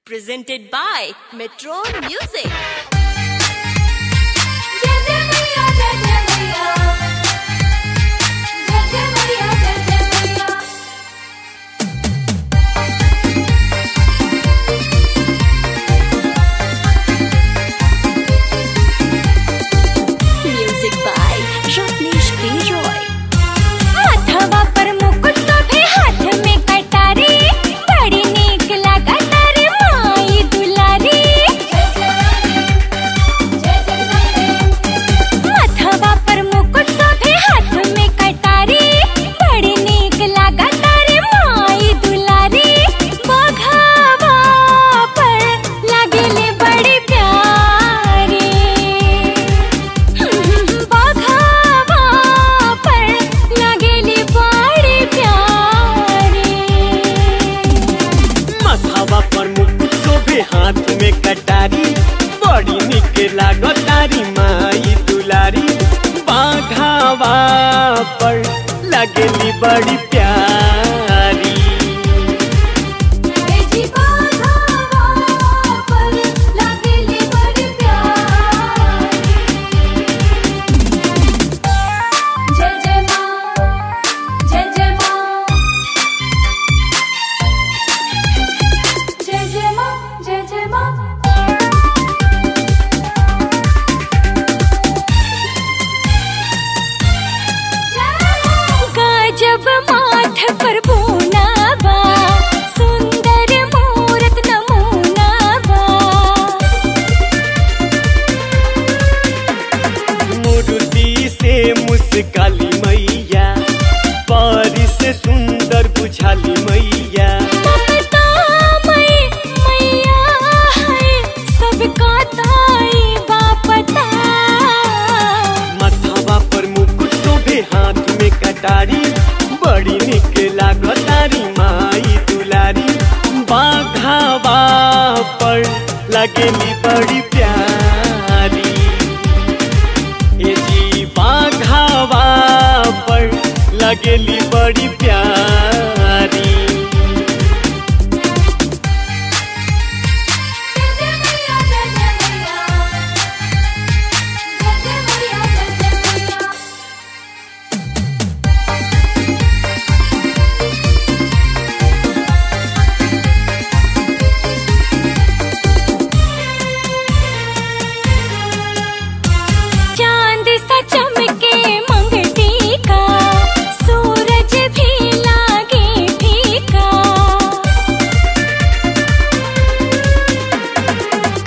Presented by Metro Music. Music by Ratnesh K. Roy. माथवा पर मुकुट शोभे, हाथ में कटारी, बड़ी नीक लागत रे माई दुलारी। माथवा पर मुकुट शोभे, हाथ में कटारी, बड़ी नीक लागत रे माई दुलारी। बघावा पर लागेले बड़ी प्यारी, बघावा पर लागेली बड़ी प्यारी। माथावा पर मुकुट शोभे, हाथ में कटारी, बड़ी निक लागतारी माई दुलारी। बाघावा पर लगेली बड़ी प्यारी। गजब माथ पर बूना बा, सुंदर मूरत नमूना बा। मूर्ति से मुस्काली मैया, परी से सुंदर बुझाली मैया। ममता मई मैया है, सबका ताई बापता। माथावा पर मुकुट शोभे, हाथ में कटारी, बड़ी निक लागतारी माई दुलारी। बाघावा पर लगेली बड़ी प्यारी। ए जी बाघावा पर लगेली बड़ी प्यारी। चांद सा चमके मंगटी का, सूरज भी लागे फीका।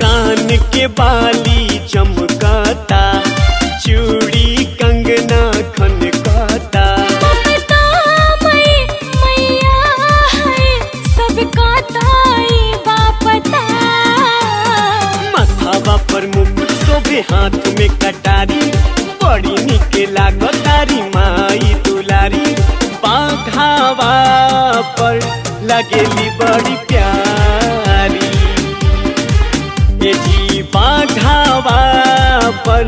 कान के बाली चमकाता, चूड़ी कंगना खनकाता। ममता मई मैया है, सबका ताई बापता। माथावा पर मुकुट शोभे, हाथ में कटारी, बड़ी निक लागतारी माई दुलारी। बाघावा पर लगेली बड़ी प्यारी। ए जी बाघावा पर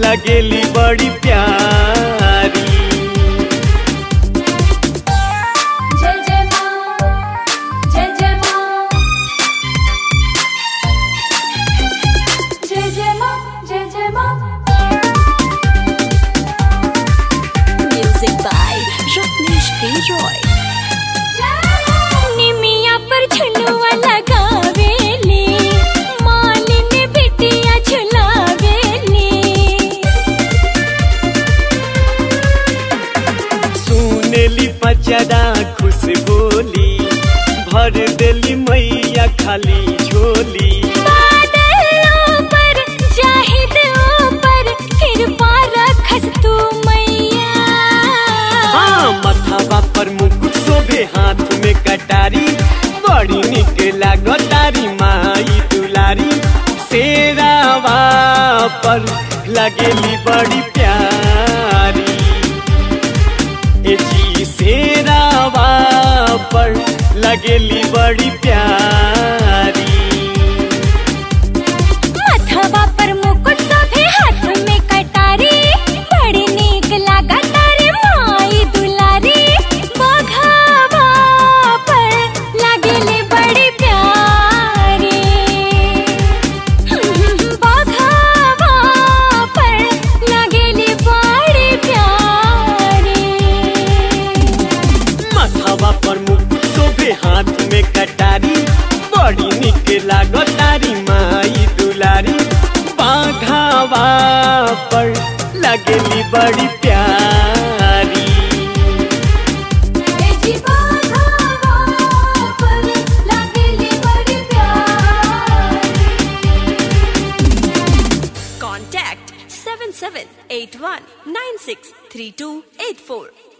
लगेली बड़ी प्यारी। Music by Ratnesh K. Roy. निमिया पर झुलुआ लगावेली, मालिन बिटिया झुलावेली। सुनेली पचरा खुश बोली, भर देली मैया खाली झोली। बादलों पर जाहिद ऊपर, कृपा रखस तू मैया। हाँ माथावा पर मुकुट शोभे, हाथ में कटारी, बड़ी निक लागतारी माई दुलारी। शेरावा पर लगेली बड़ी प्यारी। ए जी शेरावा पर लगेली बड़ी प्यारी। माथवा पर मुकुट शोभे, हाथ में कटारी, बड़ी नीक लागतारी माई दुलारी। बघावा पर लागेली बड़ी प्यारी। लागतारी माई दुलारी। बाघावा पर लगेली बड़ी प्यारी। Contact 7781963284.